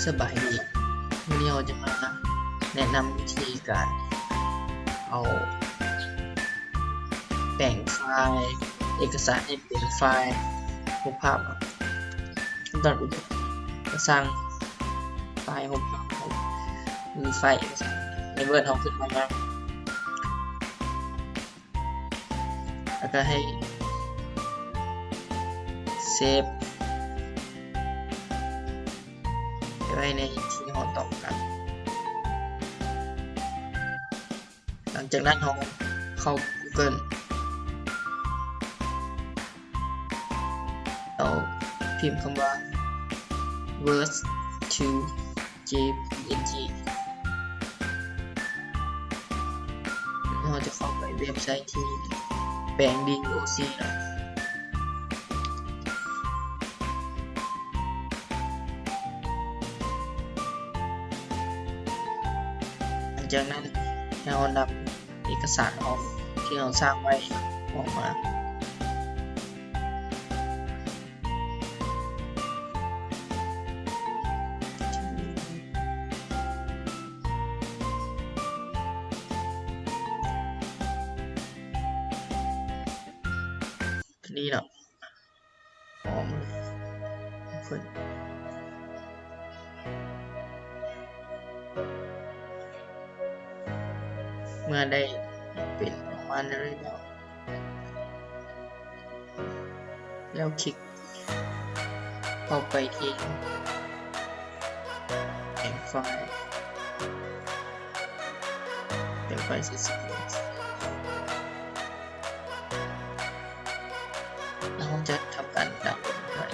ສະບາຍດີ ມື້ນີ້ເຮົາຈະມາແນະນຳວິທີການເອົາ ແປງໄຟລ໌ເອກະສານໃຫ້ເປັນໄຟລ໌ຮູບພາບເນາະ. ຂັ້ນຕອນອື່ນກະສ້າງໄຟລ໌ຮູບພາບ ຫຼື ໄຟລ໌ເອກະສານໃນ Word ເຮົາຂຶ້ນມາເນາະ. ແລ້ວກະໃຫ້ເຊບໄວ້ໃນທີ່ເຮົາຕ້ອງການ. ຫຼັງຈາກນັ້ນເຮົາເຂົ້າ Google ແລ້ວພິມຄຳວ່າ Word to ເຈພີເອັນຈີ ແລ້ວເຮົາຈະເຂົ້າໄປເວັບໄຊທີ່ແປງດິນໂອຊີເນາະ. ຫຼັງຈາກນັ້ນໃຫ້ເຮົານຳເອກະສານອອກ ທີ່ເຮົາສ້າງໄວ້ອອກມາ. ນີ້ເນາະ ຫອມເພິ່ນ ເມື່ອໄດ້ເປັນປະມານນີ້ແລ້ວ ແລ້ວຄລິກເຂົ້າໄປທີ່ແຜງໄຟລ໌ ແຜງໄຟລ໌ ແລ້ວເຮົາຈະທຳການດາວໂຫຼດໄວ້.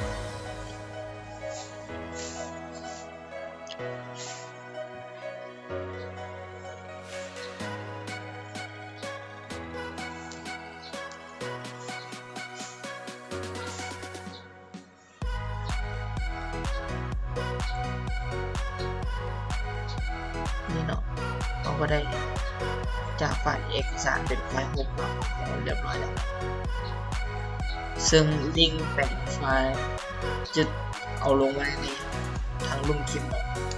ນີ້ເນາະ ເຮົາກະໄດ້ຈາກໄຟລ໌ເອກະສານເປັນໄຟລ໌ຮູບພາບຮຽບຮ້ອຍແລ້ວ ເຊິ່ງລິ້ງແປງໄຟລ໌ຈະເອົາລົງໄວ້ໃນທາງລຸ່ມຄລິບເນາະ.